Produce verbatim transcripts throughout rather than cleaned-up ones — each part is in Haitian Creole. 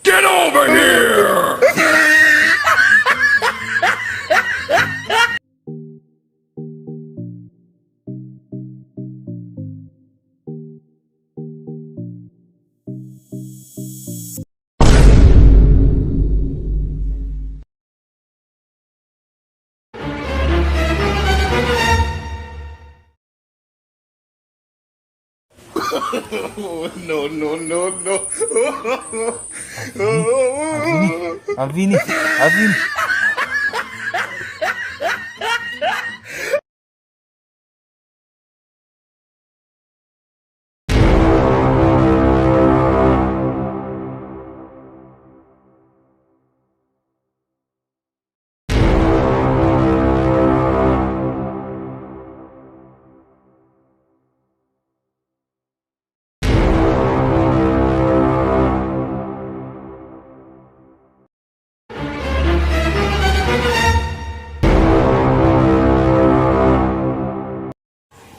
Get over here! No, no, no, no. Avini, avini, avini.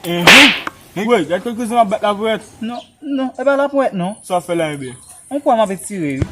Mhm. Woy, gad kot kouzin m ap bat laponyèt. Non, non, e pa laponyèt non. Sa w ap fè la, ebyen? Yon pwa m ap etire, wi.